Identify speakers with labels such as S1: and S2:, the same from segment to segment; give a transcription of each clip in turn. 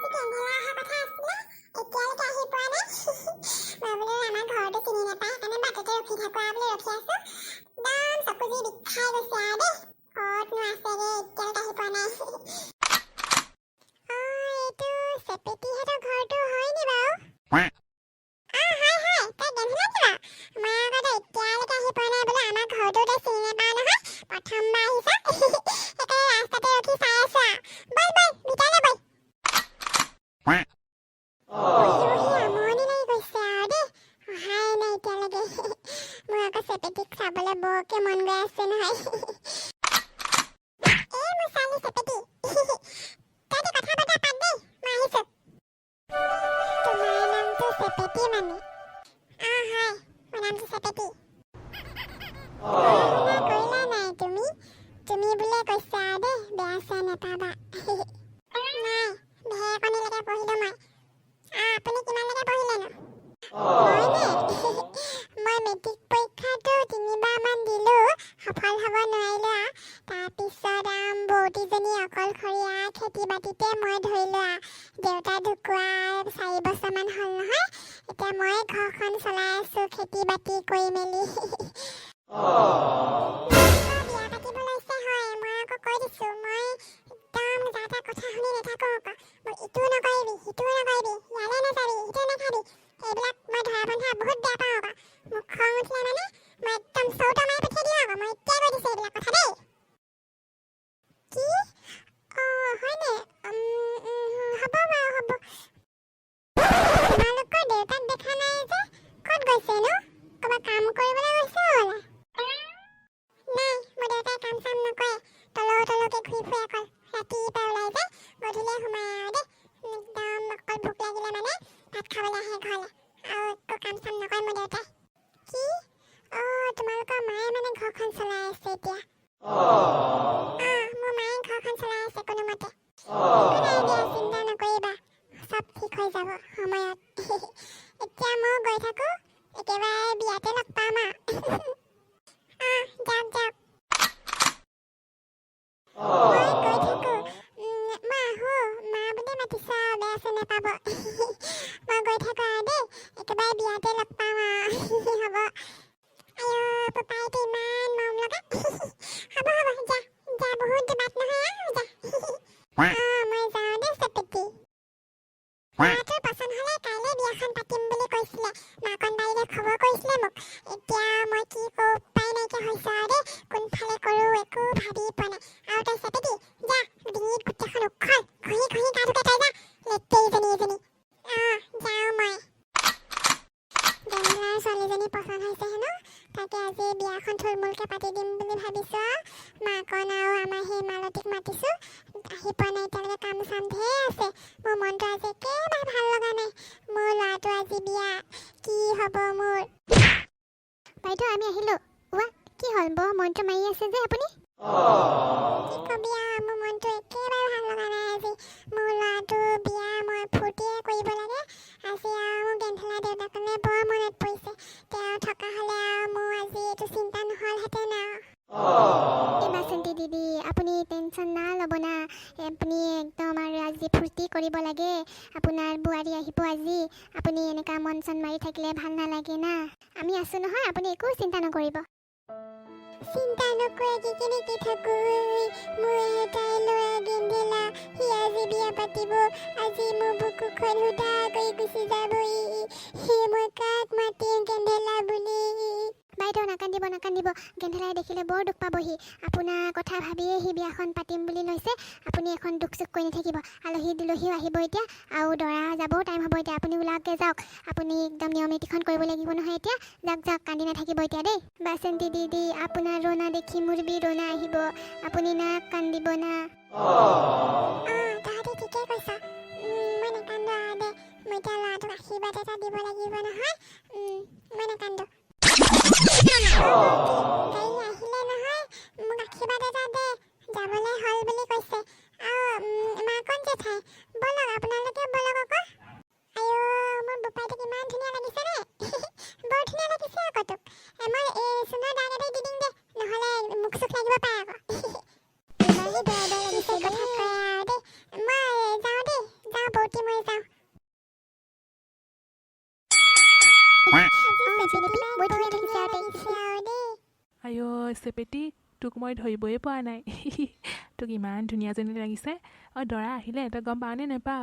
S1: আজি গেন্ধেলা অহা কথা আছিলে, এতিয়ালৈকে আহি পোৱা নাই। মই বোলো আমাৰ ঘৰটো চিনি নাপায়, সেইকাৰণে বাটতে ৰখি থাকোঁ আৰু বুলি ৰখি আছো। একদম চকুজুৰি বিষাই গৈছে আৰু দেই। ক'তনো আছেগে, এতিয়ালৈকে আহি পোৱা নাই। অ, এইটো চেপেটিহঁতৰ ঘৰটো হয় নি বাৰু? অ, হয় হয়, তই গেন্ধেলা নি বাৰু? মই আকৌ তই এতিয়ালৈকে আহি পোৱা নাই বোলো, আমাৰ ঘৰটো তই চিনি নাপাৱ নহয়, প্ৰথমবাৰ আহিছ, সেইকাৰণে ৰাস্তাতে ৰখি চাই আছো আৰু। ব'ল ব'ল, ভিতৰলৈ ব'ল। বহি বহি আমনি লাগি গৈছে আৰু দেই, অহাই নাই এতিয়ালৈকে। মোৰ আকৌ চেপেটিক চাবলৈ বৰকে মন গৈ আছে নহয়। এই মোৰ ছোৱালী চেপেটি, তহঁতি কথা বতৰা পাত দেই, মই আহিছো। তোমাৰ নামটো চেপেটি মানে? অ, হয়, মোৰ নামটো চেপেটি। পঢ়া শুনা কৰিলা নাই তুমি? তুমি বোলে কৈছা দেই, বেয়া চেয়া নাপাবা। নাই, ঢেৰেকণিলৈকে পঢ়িলো মই। আপুনি কিমানলৈকে পঢ়িলেনো? মই নে? মই মেট্ৰিক পৰীক্ষাটো তিনিবাৰমান দিলোঁ, সফল হ'ব নোৱাৰিলোঁ আৰু। তাৰপিছত বৌতিজনী অকলশৰীয়া, খেতি বাতিতে মই ধৰিলোঁ আৰু। দেউতা ঢুকোৱা 4 বছৰমান হ'ল নহয়, এতিয়া মই ঘৰখন চলাই আছোঁ খেতি বাতি কৰি মেলি। বিয়া পাতিব লৈছে হয়, মই আকৌ কৈ দিছোঁ, মই একদম যা তা কথা শুনি নাথাকোঁ আকৌ। মোক ইটোও নকৰিবি, সিটোও নকৰিবি, ইয়ালৈ নাযাবি, সিটো নাখাবি, এইবিলাক মই ধৰা বন্ধা বহুত বেয়া পাওঁ আকৌ। মোক খং উঠিলে মানে মই একদম চৌটো মাৰি পঠিয়াই দিওঁ আকৌ। মই এতিয়াই কৈ দিছোঁ এইবিলাক কথা দেই। কি? অঁ, হয়নে? হ'ব বাৰু, হ'ব। তোমালোকৰ দেউতাক দেখা নাই যে, ক'ত গৈছেনো? ক'ৰবাত কাম কৰিবলৈ গৈছে হ'বলা। নাই, মোৰ দেউতাই কাম চাম নকৰে, তলৌ তলৌকে ঘূৰি ফুৰে অকল। ৰাতিপুৱা ওলাই যায়, গধূলিয়ে সোমাই আৰু দেই। একদম অকল ভোক লাগিলে মানে ভাত খাবলৈ আহে ঘৰলৈ, আৰু একো কাম চাম নকৰে মোৰ দেউতাই। কি? অঁ, তোমালোকৰ মায়ে মানে ঘৰখন চলাই আছে এতিয়া? অঁ, মোৰ মায়ে ঘৰখন চলাই আছে কোনোমতে। একো নাই দিয়া, চিন্তা নকৰিবা, চব ঠিক হৈ যাব সময়ত। এতিয়া ময়ো গৈ থাকোঁ, একেবাৰে বিয়াতে লগ পাম আৰু। অঁ, যাওক যাওক, মই গৈ থাকোঁ। মই আহোঁ, মা বুলি মাতিছে আৰু, বেয়া চেয়া নাপাব। মই গৈ থাকোঁ আৰু দেই, একেবাৰে বিয়াতে লগ পাম আৰু। হ'ব। আইঅ, বোপাইটো ইমান মৰম লগা। হ'ব হ'ব, যা যা, বহুত বাট নহয় আৰু, যা। অঁ, মই যাওঁ দেই চেপেটি। ল'ৰাটোৰ পচন্দ হ'লে কাইলৈ বিয়াখন পাতিম বুলি কৈছিলে। মাকন বাইদেৱে খবৰ কৰিছিলে মোক। এতিয়া মই কি কৰোঁ, উপায় নাইকিয়া হৈছে আৰু দেই। কোনফালে কৰোঁ একো ভাবি পোৱা নাই। আৰু তই চেপেটি যা, ডিঙিত গোটেইখন উখল ঘঁহি ঘঁহি গা ধুগে তই, যা। লেতেৰীজনী এজনী। অঁ, যাওঁ মই। গেন্ধেলাৰ ছোৱালীজনী পচন্দ হৈছে হেনো, তাকে আজি বিয়াখন থুলমূলকৈ পাতি দিম বুলি ভাবিছোঁ আৰু। মাকন আৰু আমাৰ সেই মালতীক মাতিছোঁ, আহি পোৱা নাই এতিয়ালৈকে। কাম চাম ঢেৰ আছে। মোৰ মনটো আজি একেবাৰে ভাল লগা নাই। মোৰ ল'ৰাটো আজি বিয়া, কি হ'ব মোৰ?
S2: বাইদেউ, আমি আহিলোঁ। ওৱা, কি হ'ল? বৰ মনটো মাৰি আছে যে আপুনি?
S1: কি কবি আৰু, মোৰ মনটো একেবাৰে ভাল লগা নাই আজি। মোৰ ল'ৰাটো বিয়া, মই ফূৰ্তিয়ে কৰিব লাগে আজি আৰু। মোৰ গেন্ধেলা দেউতাকলৈ বৰ মনত পৰিছে। তেওঁ থকা হ'লে আৰু মোৰ আজি এইটো চিন্তা নহ'লহেঁতেন আৰু।
S2: এই বাসন্তী দিদি, আপুনি টেনশ্যন না ল'ব না। আপুনি একদম আৰু আজি ফূৰ্তি কৰিব লাগে। আপোনাৰ বোৱাৰী আহিব আজি। আপুনি এনেকুৱা মন চন মাৰি থাকিলে ভাল নালাগে না। আমি আছোঁ নহয়, আপুনি একো চিন্তা নকৰিব।
S1: চিন্তা নকৰাকে কেনেকে থাকোঁ ঐ? মোৰ এটাই ল'ৰা গেন্ধেলা, সি আজি বিয়া পাতিব। আজি মোৰ বুকুখন সুদা কৰি গুচি যাব ই। সি মই কাক মাতিম গেন্ধেলা বুলি?
S2: বাইদেউ, নাকান্দিব নাকান্দিব। গেন্ধেলাই দেখিলে বৰ দুখ পাবহি। আপোনাৰ কথা ভাবিয়ে সি বিয়াখন পাতিম বুলি লৈছে। আপুনি এখন দুখ চুখ কৰি নাথাকিব। আলহী দুলহীও আহিব এতিয়া আৰু দৰা যাবও টাইম হ'ব এতিয়া। আপুনি ওলাওকগৈ যাওক। আপুনি একদম নিয়ম নীতিখন কৰিব লাগিব নহয় এতিয়া। যাওক যাওক, কান্দি নাথাকিব এতিয়া দেই। বাসন্তী দিদি, আপোনাৰ ৰোনা দেখি মোৰ বি ৰোনা আহিব। আপুনি না কান্দিব না।
S1: অঁ, তহঁতি ঠিকেই কৈছ। মই নাকান্দো আৰু দে। মই এতিয়া ল'ৰাটোক আশীৰ্বাদ এটা দিব লাগিব নহয়। মই নাকান্দো। গাড়ী আহিলে নহয়, মোক আশীৰ্বাদ এটা দে, যাবলৈ হ'ল বুলি কৈছে। আৰু মাকন জেঠাই, ব'লক, আপোনালোকে ব'লক আকৌ। আইঅ, মোৰ বোপাইটোক ইমান ধুনীয়া লাগিছে নে? বৰ ধুনীয়া লাগিছে আকৌ তোক। মই এই চূণৰ দাগ এটা দি দিম দে, নহ'লে মুখ চুখ লাগিব পাৰে আকৌ।
S2: ইমানেই বেয়া বেয়া লাগিছে
S1: কথা
S2: দেই।
S1: কয় আৰু দেই। মই যাওঁ দেই, যাওঁ বৌতি।
S3: চেপেটি, তোক মই ধৰিবই পৰা নাই। তোক ইমান ধুনীয়াজনী লাগিছে। অ, দৰা আহিলে, তই গম পাৱনে নেপাৱ?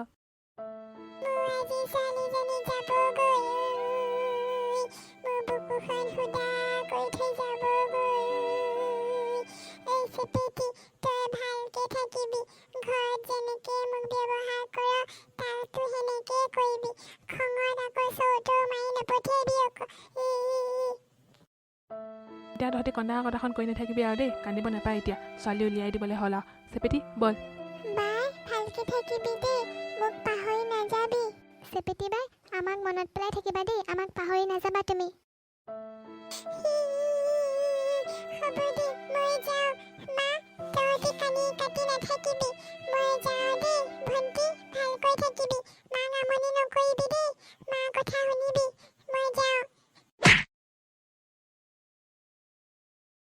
S1: মোৰ আজি ছোৱালীজনী যাবগৈ ঐ। মোৰ বুকুখন সুদা কৰি থৈ যাবগৈ ঐ। এই চেপেটি, তই ভালকে থাকিবি। ঘৰত যেনেকে মোক ব্যৱহাৰ কৰ, তাতো সেনেকে কৰিবি। খঙত আকৌ চৌটো মাৰি নপঠিয়াবি আকৌ। ই,
S3: এতিয়া তহঁতি কন্দা কটাখন কৰি নাথাকিবি আৰু দেই। কান্দিব নাপায়। এতিয়া ছোৱালী উলিয়াই দিবলৈ হ'ল আৰু। চেপেটি, ব'ল।
S1: বাই, ভালকে থাকিবি দেই, মোক পাহৰি নাযাবি।
S2: চেপেটি বাই, আমাক মনত পেলাই থাকিবা দেই, আমাক পাহৰি নাযাবা তুমি।
S1: হ'ব দে, মই যাওঁ। মা,